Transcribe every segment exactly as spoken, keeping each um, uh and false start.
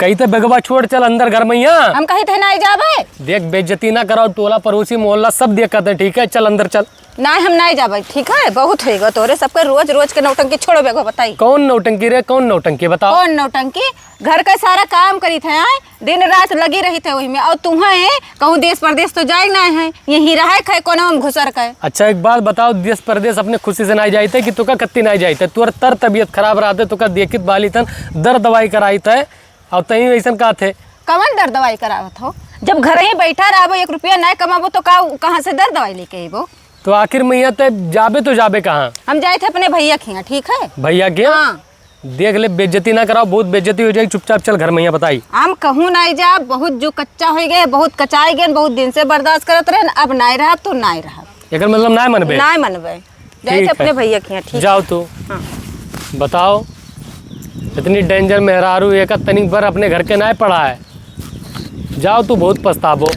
कही थे बेगवा छोड़ चल अंदर घर मइहाँ। हम कही थे नाहीं जाबे। देख, बेइज्जती ना कराओ, टोला पड़ोसी मोहल्ला सब देखत है, ठीक है? चल अंदर चल। नाहीं, हम नाहीं जाबे, ठीक है? बहुत होइगा तोरे सबके रोज रोज के नौटंकी। छोड़ो बेगवा, बताई। कौन नौटंकी रे, कौन नौटंकी बताओ? कौन नौटंकी? घर का सारा काम करी थे, आए? दिन रात लगी रही थे वही में। और तुम्हें कहूँ देश परदेश तो जाए ना है, यहीं रहे खे कोनो में घुसर के। अच्छा, एक बात बताओ, देश परदेश अपने खुशी से नाहीं जाइत है कि तोका कत्ती नाहीं जाइत है? तोर तर तबीयत खराब रहत है, तोका देखित बाली तन दर दवाई कराइत है, और तहीं ऐसन कहत है। कवन दर दवाई करावत हो? जब घर ही बैठा रहबो, एक रुपया नाहीं कमाबो तो का, कहाँ से दर दवाई लेके अइबो? तो आखिर मइहाँ ते जाबे तो जाबे कहाँ? हम जाइत है अपने भइया के यहाँ, ठीक है? भइया के? हाँ। देख ले, बेइज्जती ना कराओ, बहुत बेइज्जती होइ जाई। चुपचाप चल घर मइहाँ, बताई। हम कहूँ नाहीं जाब, बहुत जो कच्चा होइ गए, बहुत कचाई गए, बहुत दिन से बर्दाश्त करत रहे, अब नाहीं रहब तो नाहीं रहब। एकर मतलब नाहीं मनबे? नाहीं मनबे। जाइत है ठीक अपने है। भइया के यहाँ, ठीक जाओ है। तू। हाँ। बताओ, इतनी danger मेहरारू, एक तनिक भर अपने घर के नाहीं पड़ा है। जाओ तू, बहुत पछताबो।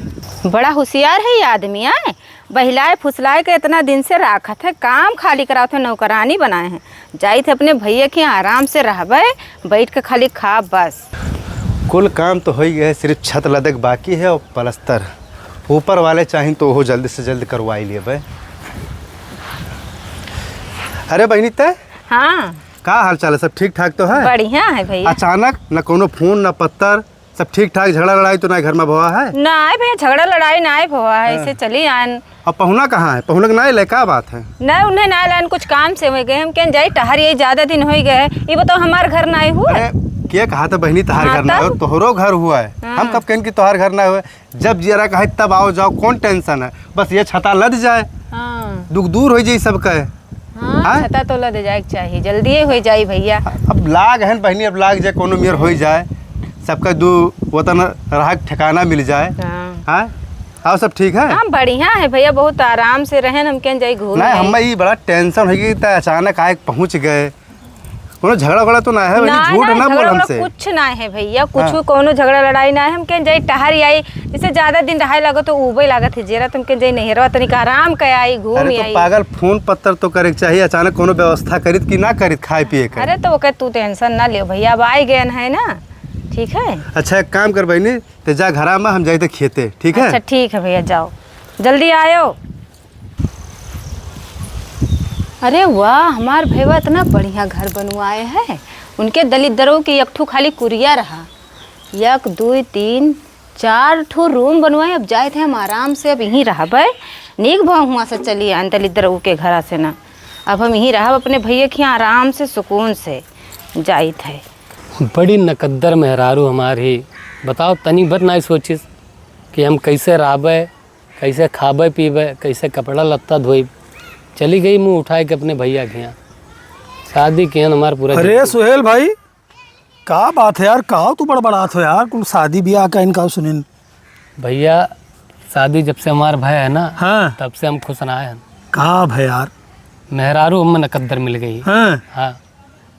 बड़ा होशियार है ये आदमी, आए? बहिलाए फुसलाए के इतना दिन से राखत है, काम खाली करावत है, नौकरानी बनाए हैं। जाइत है अपने भइया के आराम से रहबे, बैठ के खाली खा बस। कुल काम तो होइ गए, सिर्फ छत लदे के बाकी है और पलस्तर। ऊपर वाले चाहिन तो ओहो जल्दी से जल्दी करवाई लेबे। अरे बहिनी, ते हाँ। का हाल चाल है? सब ठीक ठाक तो है? बढ़िया है भइया। अचानक न कोनो फोन, न पत्तर, सब ठीक ठाक, झगड़ा लड़ाई तो नाहीं घर में भवा है? नाहीं भइया, झगड़ा लड़ाई नाहीं भवा है, हाँ। ऐसे चली आन। अब पहुना कहाँ है? पहुना के नाहीं ले, का बात है? नाहीं, उन्हें नाहीं लान, कुछ काम से होइ गए। हम कहन जाई टहर, यही ज्यादा दिन होइ गए। ये बताओ, हमार घर नाहीं हुआ? अरे, के कहा था बहिनी तोहार हाँ, घर नाहीं तब? हुआ? तोहरो घर हुआ है। हाँ। हम कब कहन कि तोहार घर नाहीं हुआ? जब जियरा कहे तब आओ जाओ, कौन tension है? बस ये छता लद जाए, हाँ। दुख दूर होइ जाई सबका। हाँ, हाँ? छता तो लद जाए के चाहिए, जल्दी होइ जाई भइया। अब लाग है बहिनी, अब लाग जाए, कोनो मेर होइ जाए, सबका दू वतन रहा के ठिकाना मिल जाए। हाँ। हाँ? और सब ठीक है? हाँ, बढ़िया है भइया, बहुत आराम से रहेन, हम कहन जाई घूम नाहीं, आई। हमें ये बड़ा tension होइ गई, त अचानक आए पहुँच गए। कोनो झगड़ा वगड़ा तो नाहीं है बहिनी, नाहीं, झूठ नाहीं, ना बोल झगड़ा वगड़ा हमसे। कुछ नाहीं है भइया, कुछ हाँ। कोनो झगड़ा लड़ाई नाहीं है। हम कहन जाई टहर आई, जैसे ज्यादा दिन रहे लागो तो उबे लागत है जेरा, तुम कहन जाई नैहरवा तनिक आराम के आई, घूम अरे तो आई। पागल, फोन पत्तर तो करे के चाहिए, अचानक कोनो व्यवस्था करित कि ना करित खाए पिए के। अरे तो ओके तू tension ना लियो भइया, अब आई गए है ना, ठीक है? अच्छा, एक काम कर बहिनी, ते जा घरा में, हम जाइत है खेते, ठीक है? अच्छा, ठीक है भइया, जाओ, जल्दी आयो। अरे वाह, हमार भइया इतना बढ़िया घर बनवाए है। उनके दलिद्दरऊ के एक ठो खाली कुरिया रहा, एक, दुई, तीन, चार ठो room बनवाए। अब जाइत है हम आराम से, अब यहीं रहबे। नीक भा हुआँ से चली आन दलिद्दरऊ के घरा से ना, अब हम यहीं रहब अपने भइया के यहाँ आराम से, सुकून से। जाइत है। बड़ी नकद्दर मेहरारू हमार ही। बताओ, तनी भर नाहीं सोचिस कि हम कैसे रहबे, कैसे खाबे पीबे, कैसे कपड़ा लत्ता धोइब। चली गई मुँह उठाए के अपने भइया के यहाँ। शादी किहन हमार पूरा अरे जिंदगी। सुहेल भाई, का बात है यार, का तू बड़बड़ात हो यार? कुल शादी ब्याह का इनका सुनिन। भइया, शादी जब से हमार भय है ना, हाँ। तब से हम खुश ना हैं। का भय यार? मेहरारू हमें नकद्दर मिल गई। हाँ। हाँ।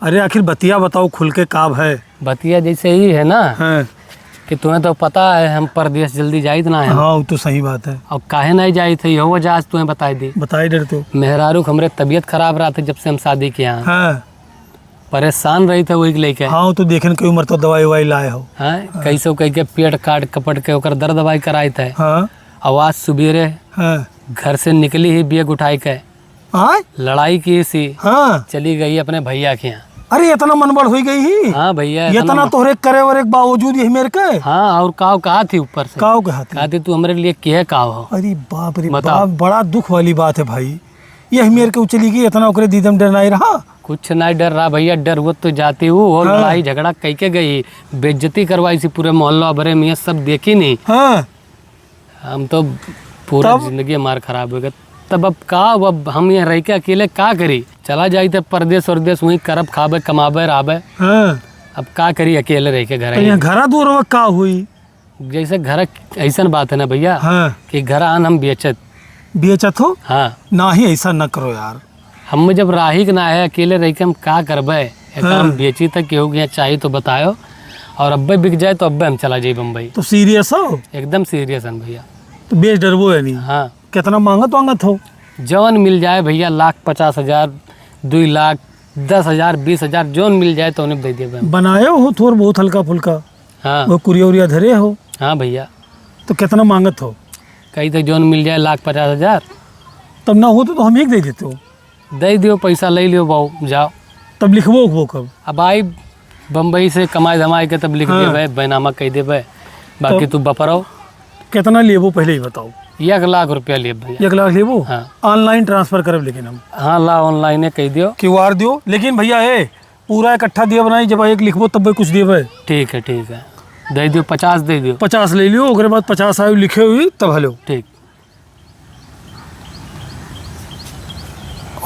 अरे आखिर बतिया बताओ खुल के, का भय? बतिया जैसे ही है ना हाँ। कि तुम्हें तो पता है हम परदेस जल्दी जाइत ना है। हाँ, वो तो सही बात है। और काहे नाहीं जाइत है, यहो वजह आज तुम्हें बताई दी। बताई डर तो। मेहरारू के हमरे तबीयत खराब रहत है जब से हम शादी किया हैं। हाँ। परेशान रहित है वही के लेके। हाँ, वो तो देखेन कई उम्र तो दवाई ववाई लाए हो। हाँ, हाँ। कैसे कह के पेट काट कपट के ओकर दर दवाई कराइत है। हाँ। और आज सुबेरे हाँ। घर से निकली ही बैग उठाए के। आय? लड़ाई की सी हाँ। चली गई अपने भइया के यहाँ। अरे, इतना मनबढ़ हुई गई ही? हाँ भइया, इतना इतना मन- तोहरे करे वरे के बावजूद यही मेर के? हाँ, और काव कहा थी ऊपर से? काव कहा थी? कहा थी, "तू हमरे लिए किहे काव हो?" अरे बाप रे बताओ। बाप, बड़ा दुख वाली बात है भाई। यही मेर के उ चली गई, इतना ओकरे दीदम डर नाहीं रहा? कुछ नाहीं डर रहा भइया, डर वो तो जाती हूँ, वो हाँ। लड़ाई झगड़ा कई के गई, बेइज्जती करवाई सी पूरे मोहल्ला भरे में, सब देखी नहीं। हाँ। हम तो पूरा तब? जिंदगी हमार खराब हो गया। तब अब का, अब हम यहाँ रह के अकेले का करी? चला जाई तब परदेस वरदेस, वहीं करब, खाबे, कमाबे, रहबे। हाँ। अब का करी अकेले रह के घर तो में? यहाँ घरा दूर का हुई? जैसे घर ऐसन बात है ना भइया हाँ। कि घर आन हम बेचत। बेचत हो? हाँ। नाहीं, ऐसा न करो यार। हम जब राही के ना है, अकेले रह के हम का करबे? एक हाँ। काम बेची तक केहू के यहाँ चाही तो बतायो, और अब्बे बिक जाए तो अब्बे हम चला जाई बम्बई। तो serious हो? एकदम serious हन भइया। तो बेच डरबो है नहीं? हाँ। कितना मांगत वांगत हो? जौन मिल जाए भइया, लाख पचास हजार, दुई लाख, दस हजार, बीस हजार, जौन मिल जाए तो उन्हें दे देबे हम। बनायो हो थोर बहुत हल्का फुल्का? हाँ। वो कुरिया उरिया धरे हो? हाँ भइया। तो केतना माँगत हो? कही तो जौन मिल जाए लाख पचास हजार। तब ना होत तो हम एक दे देते हो। दे दियो, पैसा ले लियो बाऊ, जाओ। तब लिखबो उखबो कब? अब आई बम्बई से कमाई धमाई के तब लिख हाँ। देबे, बैनामा कह देबे, बाकी तो तू बपराओ। कितना लेबो पहले ही बताओ। एक लाख रुपया लेब भइया। एक लाख लेबो? हाँ। Online transfer करब लेकिन हम। हाँ, ला online कह दियो। क्यूआर दियो, लेकिन भइया ए, पूरा इकट्ठा दिया बनाई, जब एक लिखबो तब कुछ देबे। ठीक है, ठीक है, दे दियो, पचास दे दियो। पचास ले लियो, ओकरे बाद पचास आयो लिखे हुई तब हेलो। ठीक।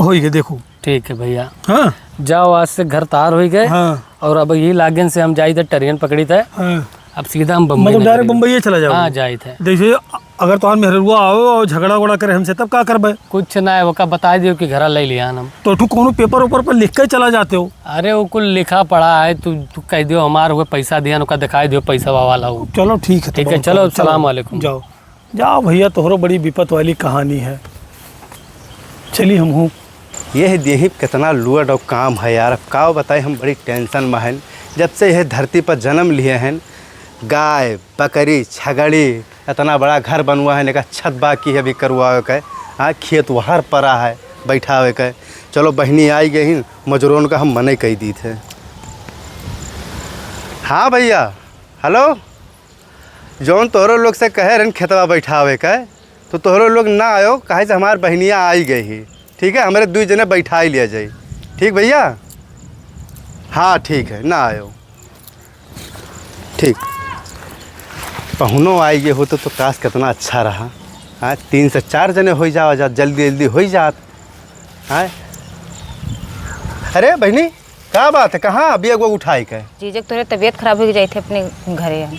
होई के देखो। ठीक है भइया। हाँ। जाओ, आज से घर तार होई गए। हाँ। और अब यही लागन से हम जाई थे, ट्रेन पकड़ी थे। हाँ। अब सीधा हम बम्बई मतलब निकल direct गए। बम्बई चला जाओ? हाँ, जाई थे। जैसे अगर तोहार मेहररुआ आओ और झगड़ा उगड़ा करे हमसे, तब का करबे? कुछ ना है, ओका बता दियो कि घरा ले लिया हम। तो तू कोनो पेपर वेपर पर लिख के चला जाते हो? अरे, वो कुल लिखा पढ़ा है, तू, तू कह दियो हमार हुए पैसा दिया, ओका दिखाई दियो पैसा वाला हो। चलो ठीक है, ठीक है, चलो, सलाम वालेकुम। जाओ। जाओ भइया, तोहरो बड़ी विपत वाली कहानी है। चली हमहूँ। ये है देही कितना load और काम है यार, अब का बताई, हम बड़ी tension में हैं। जब से यह धरती पर जन्म लिए हैं, गाय, बकरी, छगड़ी, इतना बड़ा घर बनवा है, इनका छत बाकी है अभी करवावे के। हाँ, खेत वहर परा है बैठावे के। चलो बहिनी आई गई, मजूरन का हम मने कही दी थे। हाँ भइया, hello। जौन तोहरो लोग से कहे रहन खेतवा बैठावे के, तो तोहरो लोग ना आयो, काहे से हमार बहिनिया आई गई ही। ठीक है, हमरे दुई जने बैठाई लिया जाई। ठीक भइया? हाँ, ठीक है, ना आयो। ठीक। पहुनो आई गए होते तो काश कितना अच्छा रहा। हाँ, तीन से चार जने होई जावा जात, जल्दी जल्दी होई जात। हाँ। अरे बहिनी, का बात है, कहाँ अभी एगो उठाई के? जीजा के तोहरे तबीयत खराब हो जाई थे अपने घरे हम।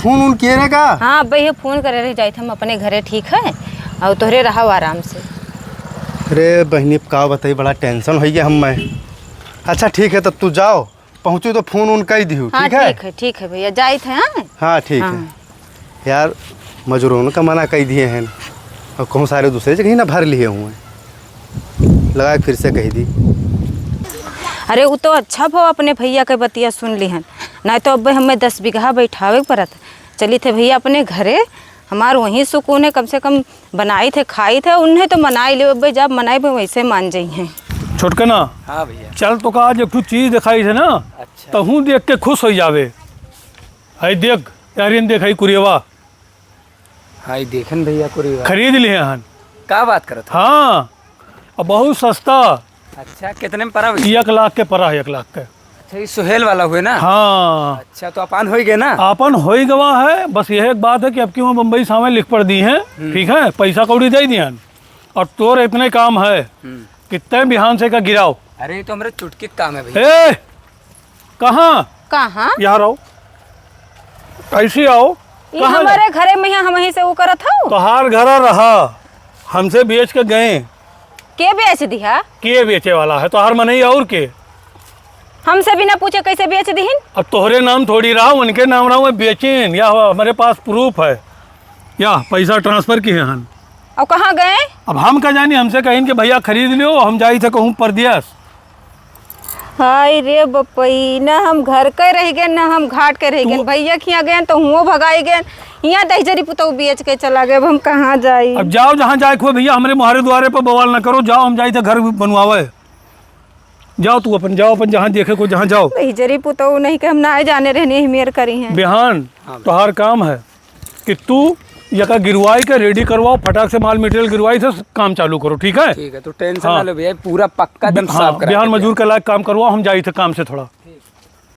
फोन उन किए रहे का? हाँ, अब्बे ये फोन करे रह जाई थे हम अपने घरे, ठीक है, और तोहरे रहो आराम से। अरे बहिनी, अब का बताई, बड़ा tension हो गया हम मैं। अच्छा ठीक है, तब तू जाओ, पहुँचू तो फोन उन कह दिहू, हाँ, ठीक है? ठीक है, ठीक है भइया, जाई थे, हाँ? हाँ, ठीक है। हाँ। यार, मजूरों का मना कह दिए हैं और कहूँ सारे दूसरे जगह ही ना भर लिए हुए, लगा के फिर से कह दी। अरे, उ तो अच्छा भो अपने भइया के बतिया सुन लिहन, नाहीं तो अब्बे हमें दस बीघा बैठावे के पड़त। चली थे भइया अपने घरे, हमार वहीं सुकून है, कम से कम बनाई थे, खाई थे, उन्हें तो मनाई ले, अब्बे जब मनाई वैसे मान जाई हैं। छोटकना। हाँ भइया। चल, तो का आज एक ठो चीज दिखाई थे ना, अच्छा। तहूँ देख के खुश हो जावे। हाय देख, यारिन देख, हाय कुरियवा। हाँ, ई देखन भइया कुरियवा। खरीद लिए हन। का बात करत हो? हाँ, अब बहुत सस्ता। अच्छा, कितने में परा भइया? एक लाख के परा है, एक लाख के। अच्छा, ई सुहेल वाला हुए ना? हाँ। अच्छा, तो अपान होई गए ना? आपन होई गवा है, बस यह एक बात है कि अब की वहाँ बम्बई सामने लिख पढ़ दी हैं, हम्म। ठीक है, पैसा कौड़ी दे दिए हैं। और तोर इतने काम है हम्म। कि तय बिहान से का गिराओ। अरे, ये तो हमरे चुटकी के काम है भइया। ए, कहाँ? कहाँ? यहाँ रहो। ऐसे आओ। ई कहाँ हमारे ले? घरे में यहाँ हम वहीं से वो करत हौ। तोहार घर रहा, हमसे बेच के गए। के बेच दिहा? के बेचे वाला है? तोहार मनई और के? हमसे बिना पूछे कैसे बेच दिहिन? अब तोहरे नाम थोड़ी रहा, उनके नाम रहा, वो बेचिन। या हमारे पास proof है, या पैसा transfer किए हन। और कहाँ गए? अब हम का जानी, हमसे कहिन कि भइया खरीद लियो, हम जाई थे कहूँ परदेस। हाय रे बपई, ना हम घर के रह गए, ना हम घाट के रह गए। तू भइया खिया गए तो हुओं भगाई गए, यहाँ दहिजरी पुतौ बेच के चला गए, अब हम कहाँ जाई? अब जाओ जहाँ जाए को भइया, हमरे मुहारे द्वारे पर बवाल ना करो, जाओ हम जाई थे घर बनवावे। जाओ तू अपन, जाओ अपन जहाँ देखे को जहाँ जाओ। दहिजरी पुतौ नहीं के हम ना जाने रहने ही मेर करी हैं। बिहान हाँ। तोहार काम है कि तू यका गिरवाई के ready करवाओ, फटाक से माल material गिरवाई से काम चालू करो, ठीक है? ठीक है, तो tension हाँ। ना लो भइया, पूरा पक्का एकदम हाँ, साफ करा बिहान के मजदूर के लायक काम करवाओ, हम जाई थे काम से थोड़ा।